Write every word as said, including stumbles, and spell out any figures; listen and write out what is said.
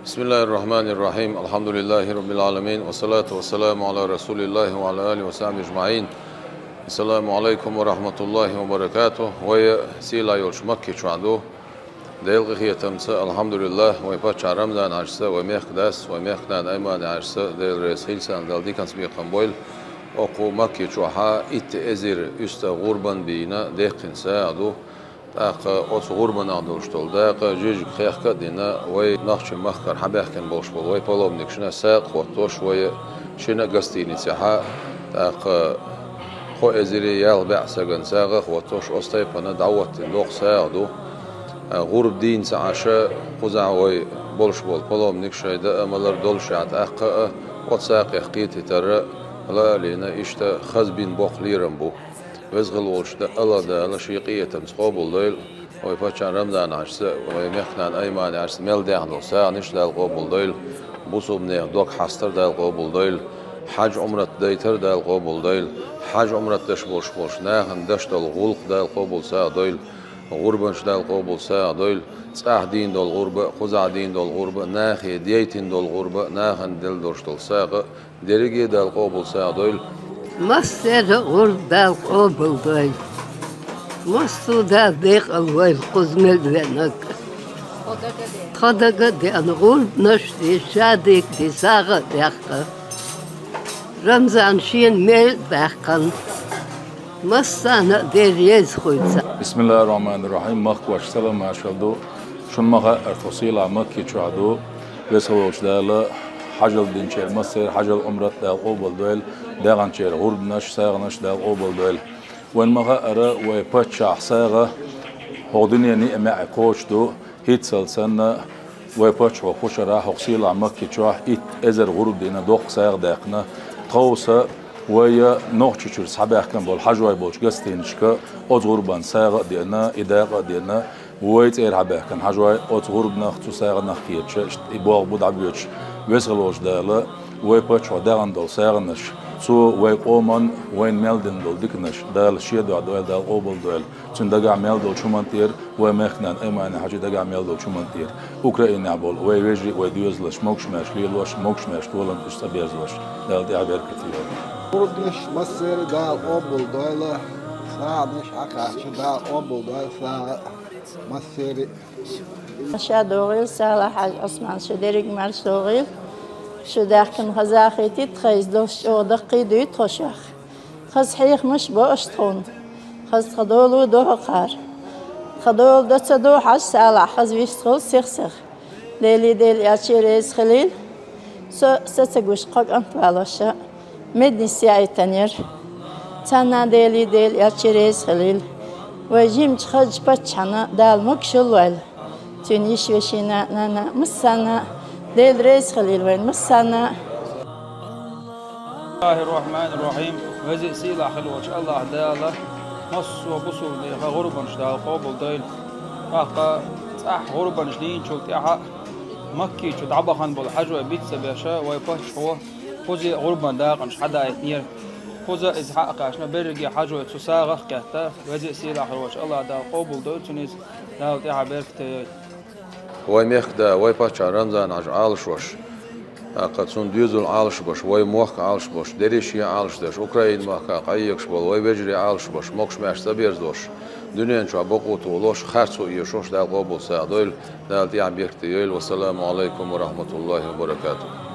بسم الله الرحمن الرحيم. الحمد لله رب العالمين. والصلاة والسلام على رسول الله وعلى آله وصحبه أجمعين. السلام عليكم ورحمة الله وبركاته. Вай сийлахь йолчу Макки чохь ду. Делан къинхетамца, алхьамдулиллахь, вай паччахь Рамзан-Хьаьжас, вай мехкан дас, вай мехкан нана Аймани-Хьаьжас, Дела реза хуьлда царна, Дала диканца бекхам бойла. Окху Макки чохь итт эзар уьстагӀ гӀурбан бийна деккхина сагӀа ду. ТӀаккха оцу гӀурбанах долуш долу дакъа жижиг хехка а дина, вай нохчийн махкара схьабаьхкина болуш болу вай паломникашна сагӀа хӀоттош, вай шина а гостиницехь, тӀаккха кхо эзаре ялх бӀе стагана сагӀа хӀоттош, оцу тайпана дӀахӀоттийна доккха сагӀа ду. ГӀурба дийна ца Ӏаш, кхузахь вай болуш болу паломникаш шайн даа а, малар а доллушехь, тӀаккха а оцу сагӀех кхетийтар а лаалийна, иштта хаза бина боккха лерам бу. Веза хилла волчу Дала, Дала шен къинхетамца къобалдойла, вай паччахь Рамзан-Хьаьжас, вай мехкан нана Аймани-Хьаьжас мел даьхна долу сагӀанаш Дала къобалдойла, бусалбанех дог хьастар Дала къобалдойла, хьаьж-Ӏумрат дайтар Дала къобалдойла, хьаьж-Ӏумрат деш болуш болчу нахана деш долу гӀуллакх Дала къобал сагӀа дойла, гӀурбанаш Дала къобал сагӀа дойла, цӀахь дийна долу гӀурба а, кхузахь дийна долу гӀурба а, нахе дейтина долу гӀурба а, нахана делла долуш долу сагӀа а, дерриге а Дала къобал сагӀа дойла. Массеран а гӀурба Дала къобал дойла. Массо а Дала декъал войла кхуза мел веанарг. Тхан дага а деана гӀурбанаш а де, шадерг а де, сагӀа а даьккха. Рамзан шена мел а баьккхина. Массарна а Дела реза хуьлда царна. بسم الله الرحمن الرحيم. Махкахошка салам-маршалла ду. Шуна ма-хаъара, тхо сийлахь Макки чохь ду. Веза хилла волчу Дала хьажал динчеран массеран а хьажал, Ӏумрат Дала къобал дойла, даьхначеран гӀурбанаш, сагӀанаш Дала къобал дойла. Вайна ма-хаъара, вай паччахьан сагӀа хӀокху дуьненан ниъмехь кхочуш ду. ХӀинццалц санна, вай паччахьо кху шарахь хӀокху сийлахь Макки чохь итт эзар гӀурба дина, доккха сагӀа даьккхина. Тховса вай Нохчийчуьра схьабаьхкина болу хьажой болчу гостиницашка оцу гӀурбанна сагӀа а деана, и дакъа а деана. Вай цӀера схьабаьхкина хьажой оцу гӀурбанах, цу сагӀанах кхеташ, и болх бу дӀабоьдуш. Веза хилла волчу Дала, вай паччахьо даьхна долу сагӀанаш, цо вай къоман, вайна мел дина долу диканаш Дала шен дуьхьа дойла, Дала къобал дойла. Цуьнан дагахь мел долчу хӀуманна тӀера, вай мехкан нана Аймани-Хьаьжин дагахь мел долчу хӀуманна тӀера. Украинехь болу вай вежарий, вай доьзалш могуш-маьрша лелош, могуш-маьрша толамца уьш цӀа берзош, Дала тӀехь беркате йойла. ГӀурбанаш массеран а Дала къобал дойла, сагӀанаш хьакхаьчча Дала къобал дойла сагӀа а массеран а. Ша догӀийла, Салахь-Хьаьжа, Ӏусман, шу дерриг а марша догӀийла. Шу даьхкина хаза а хетий тхан, иза долуш чӀогӀа даккхий а дуй тхо шух. Хаза хьехамаш а бо аша тхуна. Хаза тхан дола а до хӀокхара. Тхан дола до ца до, Хьаьжа, Салахь, хаза вистхуьлда сих-сиха. Делий, Дела аьлча, реза хилийла. Со, са ца гуш, кхо кӀант валош а, меднис яийтинера. Царна а Делий, Дела аьлча, реза хилийла. Вай жимачу хазачу паччахьна Дала могушалла войла. Цуьнан йиша-вешина, нана, массарна а Дела реза хилийла вайна массарна а. Бисмиллахир-рахманир-рахим. Веза а, сийлахь хилла волчу АллахӀ Дала массо а бусулба нехан гӀурбанаш Дала къобал дойла. ТӀаккха цӀахь гӀурбанаш дийначул тӀаьхьа Макки чу дӀабахана болу хьажой биц ца беш, вай паччахьо кхуза а гӀурбан дакъанаш схьадаийтинера. Кхуза а иза схьа а кхаьчна, берриге а хьажой цу сагӀах а кхетта, веза а, сийлахь хилла волчу АллахӀ Дала къобал дойла цуьнан иза, Дала тӀехь беркате йойла. Вай мехкан да, вай паччахь Рамзан-Хьаьжа Ӏалашвеш, тӀаккха цуьнан доьзал Ӏалашбеш, вай мохк Ӏалашбеш, дерриш а Ӏалашдеш, Украин-махкахь къахьоьгуш болу вай вежарий Ӏалашбеш, могуш-маьрша цӀа берзош, дуьнен чохь бакъо а толош, харцо а эшош Дала къобал сагӀа дойла, Дала тӀехь беркате йойла. Вассаламу Ӏалайкум ва рахьматуллахӀи ва баракатухӀ.